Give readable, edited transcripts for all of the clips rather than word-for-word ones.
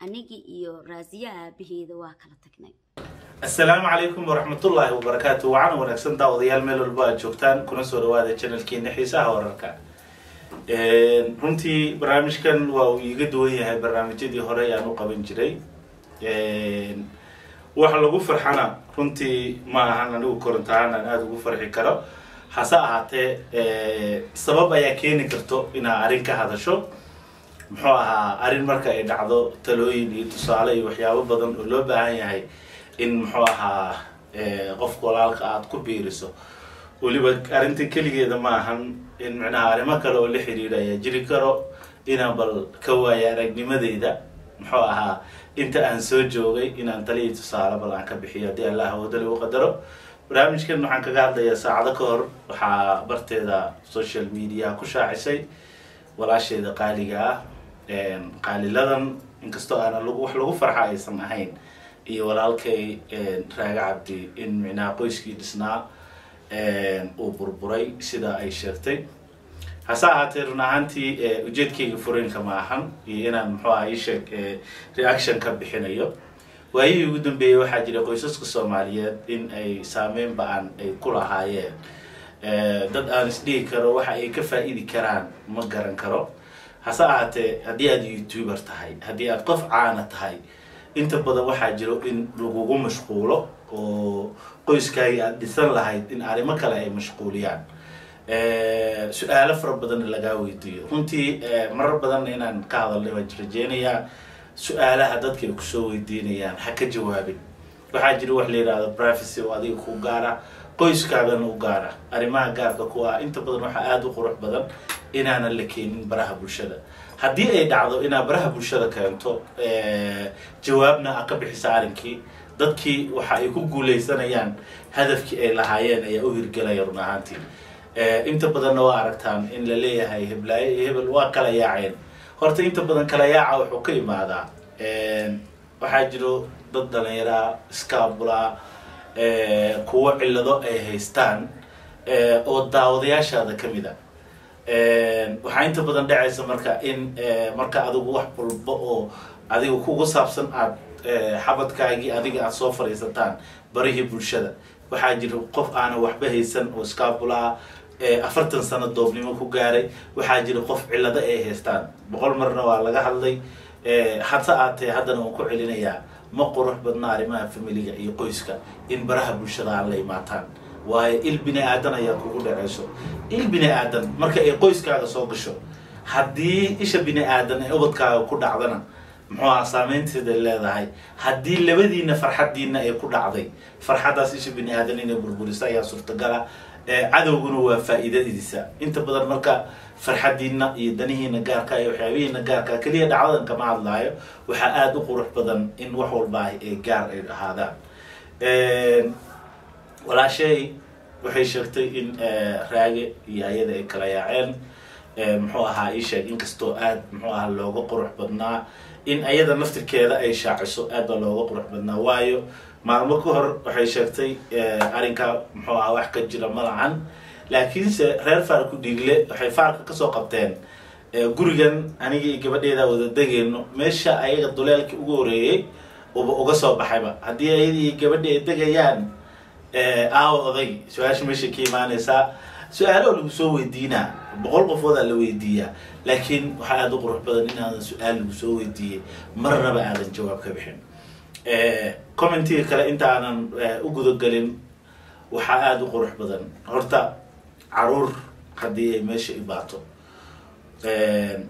Anigii iyo Raasiya aabaheeda waa kala tagnay. Asalaamu calaykum waraxmatullaahi wabarakaatu. Wacana wanaagsan daawadayaal, meel walba aad joogtaan, kuna soo dhawaada channelkeena Xiisaha Wararka. Runtii barnaamijkan waa uu iiga duwan yahay barnaamijyadii hore aan u qaban jiray. Wax lagu farxana runtii ma ahan, anigu korontahaan aan aada ugu farxi karo. Hase ahaatee sabab ayaa keeni karto inaa arrin ka hadasho, muxuu ahaa, arrin marka ay dhacdo talooyin iyo tusaale iyo waxyaabo badan oo loo baahan yahay in, muxuu ahaa, qofka walaalka aada ku biiriso. Weliba arrinta keligeeda ma ahan, in micnaha arrimo kale oo la xiriira ayaa jiri karo, inaan bal ka waaya aragnimadeyda, muxuu ahaa, inta aan soo joogay, inaan taliya tusaale bal aan ka bixiyo haddii Allah awoodo lagu qadaro. Barnaamijkan waxaan kaga hadlayaa, saacado ka hor waxaa barteeda social media ku shaacisay walaasheeda qaaliga ah, Qaaliladan, inkastoo aana wax lagu farxa aysan ahayn, iyo walaalkay Raaga Cabdi, in micnaha qoyskii dhisnaa uu burburay sida ay sheegtay. Hase ahaatee run ahaantii ujeedkayga furiinka ma ahan iyo inaan, muxuu aha, iisheeg reaction ka bixinayo. Waayihii ugu dambeeyey waxaa jiray qoysaska Soomaaliyeed in ay saameyn ba-an ay ku lahaayeen dad aan isdhihi karo waxa ay ka faa-iidi karaan ma garan karo. Hase ahaatee haddii aad YouTuber tahay, haddii aad qof caana tahay, inta badan waxaa jiro in lagugu mashquulo oo qoyskaagii aada dhisan lahayd in arrimo kale ay mashquuliyaan, su-aalo fara badanna lagaa weydiiyo. Runtii marar badanna inaan ka hadalnay waan rajeynayaa. Su-aalaha dadka ay kusoo weydiinayaan ha ka jawaabin. Waxaa jira wax la yihahdo privacy oo adiga ku gaara, qoyskaagana u gaara. Arrimaha gaarka ku ah inta badan waxaa aada u qurux badan inaanan la keenin baraha bulshada. Haddii ay dhacdo inaad baraha bulshada keento, jawaabna aad ka bixisa arrinkii, dadkii waxa ay ku guuleysanayaan hadafkii ay lahaayeen ayaa u hirgelaya. Run ahaantii inta badanna waa aragtaan in la leeyahay heblaayo iyo hebel waa kala yaaceen. Horta inta badan kala yaaca wuxuu ka imaadaa, waxaa jiro dad dhalinyaraa, iskaabulaa, kuwo cillado ay haystaan oo daawadayaashaada ka mid a. Waxaa inta badan dhacaysa marka in marka adigu wax walba oo adiga kugu saabsan aad xabadkaagii adiga aada soo fadhiisataan barihii bulshada, waxaa jira qof aanan waxba haysan oo iskaabulaa, 40 sano doobnimo ku gaaray. Waxaa jira qof cillado ay haystaan. 100 marna waa laga hadlay, hase aatee haddana waan ku celinayaa: ma qurux badna arrimaha familiga iyo qoyska in baraha bulshada aan la imaataan, waayo il bini aadan ayaa kugu dhaceyso. Il bini aadan marka ay qoyskaaga soo gasho, haddii isha bini aadan ay ubadkaaga ku dhacdana, muxuu aha, saameynteeday leedahay. Haddii labadiina farxaddiina ay ku dhacday farxaddaas, isha bini aadan inay burburiso ayaa suurtagala. Cadowguna waa faa-iidadiisa inta badan. Marka farxaddiina iyo danihiina gaarka iyo waxyaabihiina gaarka keliya, dhacdadan kama hadlaayo, waxaa aada u qurux badan in wax walba ay gaar ay ahaadaan. Walaashay waxay sheegtay in Raage iyo ayada ay kala yaaceen, muxuu ahaa, ii sheeg, inkastoo aada, muxuu ahaa, looga qurux badnaa in ayada naftirkeeda ay shaaciso. Aad baa looga qurux badnaa, waayo maalmo ka hor waxay sheegtay arrinka, muxuu ahaa, wax ka jira ma lahan. Laakiinse reer Faarku Dhiigle waxay faarka kasoo qabteen gurigan aniga iyo gabadheeda wada degeyno, meesha ayaga duleelkii ugu horeeyey uba uga soo baxayba. Haddii ayada iyo gabadhi ay degayaan, aawa oday? Su-aasha meeshay ka imaaneysaa, su-aalo lagu soo weydiinaa, 100 qofoodaa la weydiiyaa, laakiin waxaa aada u qurux badan inaadan su-aal lagu soo weydiiyey marnaba aadan jawaab ka bixin. Commentiga kale inta aanan u gudagelin, waxaa aada u qurux badan horta caruur haddii ay meesha ibaato,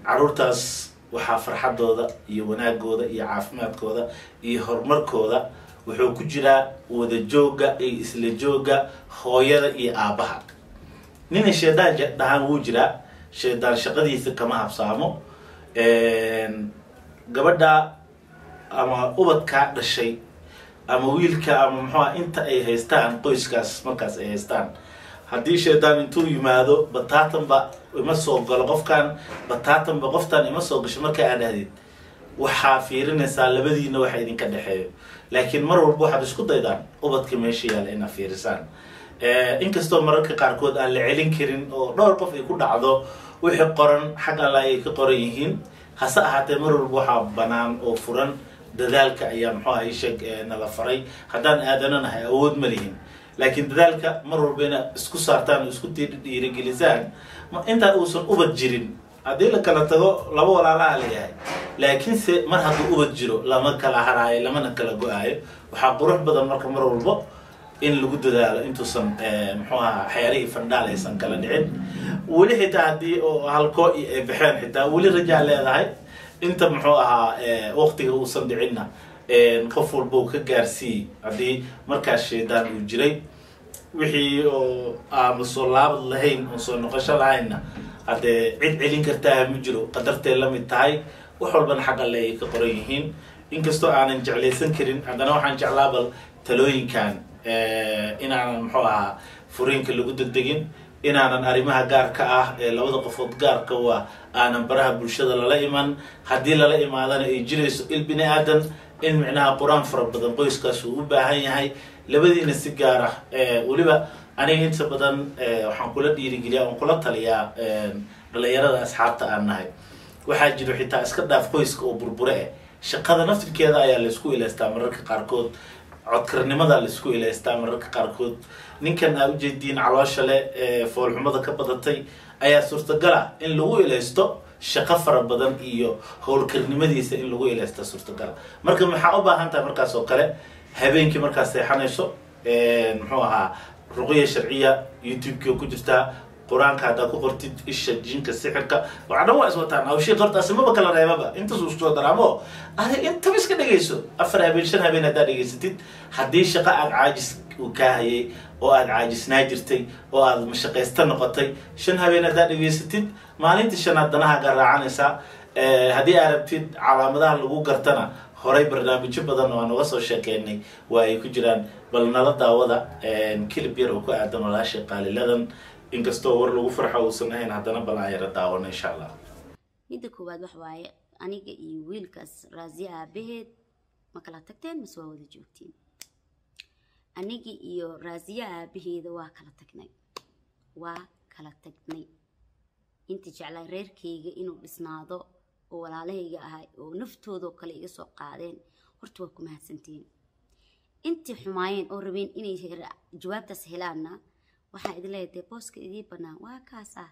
caruurtaas waxaa farxadooda iyo wanaagooda iyo caafimaadkooda iyo horumarkooda wuxuu ku jiraa wada joogga iyo isla joogga hooyada iyo aabbaha. Nina shaydaan dhahaan wuu jiraa, shaydaan shaqadiisa kama habsaamo. Gabadha ama ubadkaa dhashay ama wiilka ama muxuuha inta ay haystaan qoyskaas markaas ay haystaan, haddii shaydaan intuu yimaado "Bataatanba ima soo galo qofkan, bataatanba qoftan ima soo gasho," marka aad dhahdid, waxaa fiirinaysaa labadiina waxa idinka dhexeeyo. Laakiin mar walba waxaad isku daydaan ubadka meesha yaalla inaad fiirisaan, inkastoo mararka qaarkood aan la celin karin oo dhowr qof ay ku dhacdo. Wixii qoran xag Alla ayay ka qoran yihiin. Hase ahaatee mar walba waxaa banaan oo furan dadaalka ayaa muxuu ahaa sheeg nala faray. Haddaan aadananahay awood ma lihin, laakiin dadaalka mar walba inaad isku saartaan oo isku dhiirigelisaan intaan uusan ubad jirin. Haddii la kala tago laba walaalaha leeyahay, laakiinse mar hadduu ubad jiro lama kala haraayo, lamana kala go-aayo. Waxaa qurux badan marka mar walbo in lagu dadaalo intuusan muxuu ahaa xeerihii fandhaal aysan kala dhicin. Weli xitaa haddii oo halkoo ay baxeen, xitaa weli rajaa leedahay inta muxuu ahaa waqtiga uusan dhicinna qof walba uu ka gaarsiiyey. Haddii markaas shaydaan uu jiray, wixii oo aanu soo laabad lahayn oon soo noqosho lahaynna, haddee cid celin kartaa ma jiro, qadartay la mid tahay. Wax walbana xaq alle ay ka qoran yihiin. Inkastoo aanan jeclaysan karin, haddana waxaan jeclaa bal talooyinkan inaanan muxuu ahaa furiinka lagu degdegin, inaanan arrimaha gaarka ah ee labada qofood gaarka waa aanan baraha bulshada lala iman. Haddii lala imaadana ay jirayso il bini aadan, in micnaha qur-aan fara badan qoyskaas uu u baahan yahay labadiina si gaar ah. Weliba aniga inta badan waxaan kula dhiirigeliyaa oon kula taliyaa dhalinyarada asxaabta aan nahay. Waxaa jiro xitaa iska dhaaf qoyska oo burbure eh, shaqada naftirkeeda ayaa laysku ilaystaa mararka qaarkood, codkarnimada laisku ilaystaa mararka qaarkood. Ninkan aa ujeediin caloosha leh ee foolxumada ka badatay ayaa suurtagala in lagu ilaysto shaqo fara badan iyo howlkarnimadiisa in lagu ilaysta suurtagala. Marka maxaa u baahan tahay markaas oo kale? Habeenkii markaad seexanayso, muxuu ahaa, ruqya sharciya YouTube-kii ku jirtaa, qur-aanka haddaa ku qortid, isha jinka sixirka waxa dhan waa iswataan. Hawshii qortaasi maba kala reebaba, intaas uu isku soo daraamo. Adi intaba iska dhegayso, 4 habeen 5 habeen haddaa dhegaysatid, haddii shaqo aad caajis uu kaa hayay oo aad caajisnaa jirtay oo aad mashaqaysta noqotay, 5 habeen haddaa dhegaysatid, maalintii shanaad danahaagaa raacanaysaa. Haddii aad rabtid calaamadaha lagu gartana, horay barnaamijyo badan oo aan uga soo sheekeynay waa ay ku jiraan. Bal nala daawada clip yar oo ku aadan walaashay qaaliladan. Inkastoo war lagu farxo uusan ahayn, haddana bal aan yara daawano insha Allah. Midda koowaad wax waaye, aniga iyo wiilkaas Raasiya aabaheed ma kala tagteen mase waa wada joogtiin? Aniga iyo Raasiya aabaheeda waa kala tagnay, waa kala tagnay. Inta jeclaa reerkayga inuu dhisnaado oo walaalahayga ahay oo naftoodoo kale iga soo qaadeen, horta waa ku mahadsantiin. Intii xumaayeen oo rabeen inay jawaabtaas helaanna, waxaan idin leeyahay, dee booska idii bannaan waa kaasaa.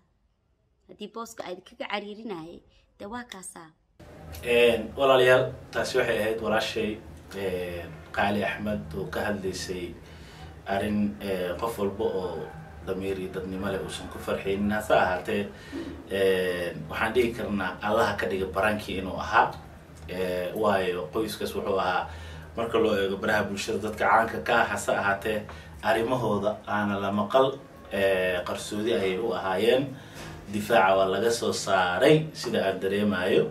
Haddii booska aad kaga cariirinayay, dee waa kaasaa. Walaalayaal, taasi waxay ahayd walaashay Qaali Axmed oo ka hadlaysay arrin qof walba oo damiir iyo dadnimo leh uusan ku farxaynin. Hase ahaatee waxaan dhihi karnaa Allaha ka dhiga barankii inuu ahaa, waayo qoyskaas wuxuu ahaa marka loo eego baraha bulshada dadka caanka ka ah. Hase ahaatee arrimahooda aana la maqal, qarsoodi ayay u ahaayeen. Difaaca waa laga soo saaray sida aan dareemayo.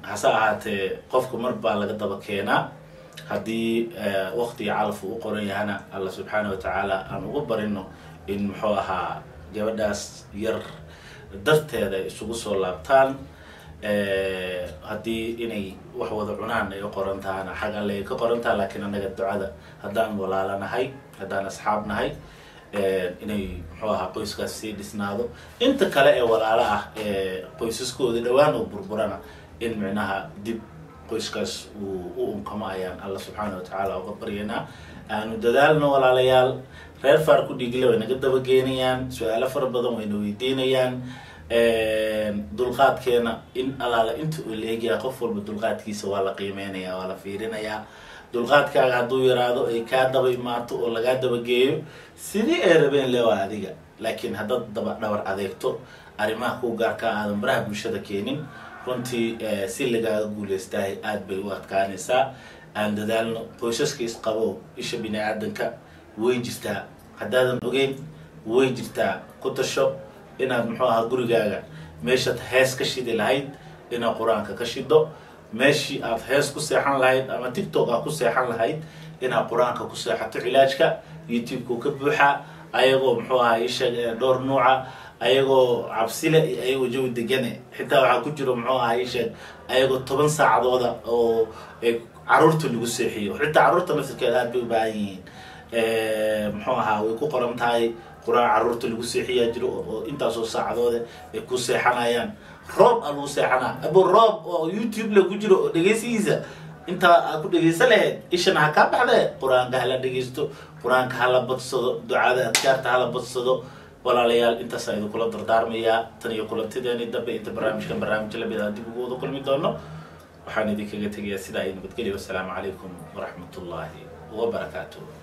Hase ahaatee qofku mar baa laga daba keenaa haddii waqtiga calaf uu u qoran yahana. Alla subxaana wa tacaala aan ugu barino in muxuu ahaa gabadhaas yar darteeda ay isugu soo laabtaan. Haddii inay wax wada cunaan ay u qoran tahana, xag alle ay ka qoran taha. Laakiin annaga ducada haddaan walaalanahay, haddaan asxaab nahay, inay muxuu ahaa qoyskaas sii dhisnaado, inta kale ee walaalo ah ee qoysaskooda dhowaan oo burburana in micnaha dib qoyskaas uu u unkamo ayaan Alla subxaana wa tacaala uga baryaynaa. Aanu dadaalno walaalayaal. Reer Faar ku Dhiigle way naga dabageenayaan, su-aalo fara badan wayna weydiinayaan. Dulqaadkeena in alaala inta uu leegyahay, qof walba dulqaadkiisa waa la qiimeynaya, waa la fiirinayaa. Dulqaadkaaga hadduu yaraado, ay kaa daba imaato oo lagaa dabageeyo sidii ay rabeen lewa adiga. Laakiin haddaad daba dhabar adeegto, arrimaha kuu gaarka aadan baraha bulshada keenin, runtii si lagaaga guuleystahay aada bay u adkaanaysaa. Aan dadaalno. Qoysaska isqabo, isha bini aadanka way jirtaa, haddaadan ogeyn way jirtaa. Ku tasho inaad muxuu ahaa gurigaaga meeshaad hees ka shidi lahayd inaad qur-aanka ka shido, meeshii aad hees ku seexan lahayd ama TikTok aad ku seexan lahayd inaad qur-aanka ku seexato. Cilaajka YouTube-ku ka buuxaa, ayagoo muxuu ahaa isheeg dhowr nuuca, ayagoo cabsile iyo ayagoo jawi degane. Xitaa waxaa ku jiro muxuu ahaa isheeg ayagoo 10 saacadooda oo caruurta lagu seexiyo. Xitaa caruurta naftirkeeda aad bay u baahan yihiin, muxuu ahaa, way ku qoran tahay. Qur-aan carruurta lagu seexiyaa jiro oo intaasoo saacadoode ay ku seexanayaan. Roob aa lagu seexanaa, abo roob oo YouTube la ku jiro oo dhegeysigiisa intaa aad ku dhegeysan lahayd, ishana ha kaa baxdee. Qur-aanka hala dhegeysto, qur-aanka hala badsado, ducada adkaarta hala badsado. Walaalayaal, intaasaa idinkula dardaarmayaa. Tan iyo kulantideeni dambe, inta barnaamijkan barnaamij lamid ah dib ugu wada kulmi doono, waxaan idinkaga tegayaa sidaa iyo nabadgelyo. Wassalaamu calaykum waraxmatullaahi wabarakaatuh.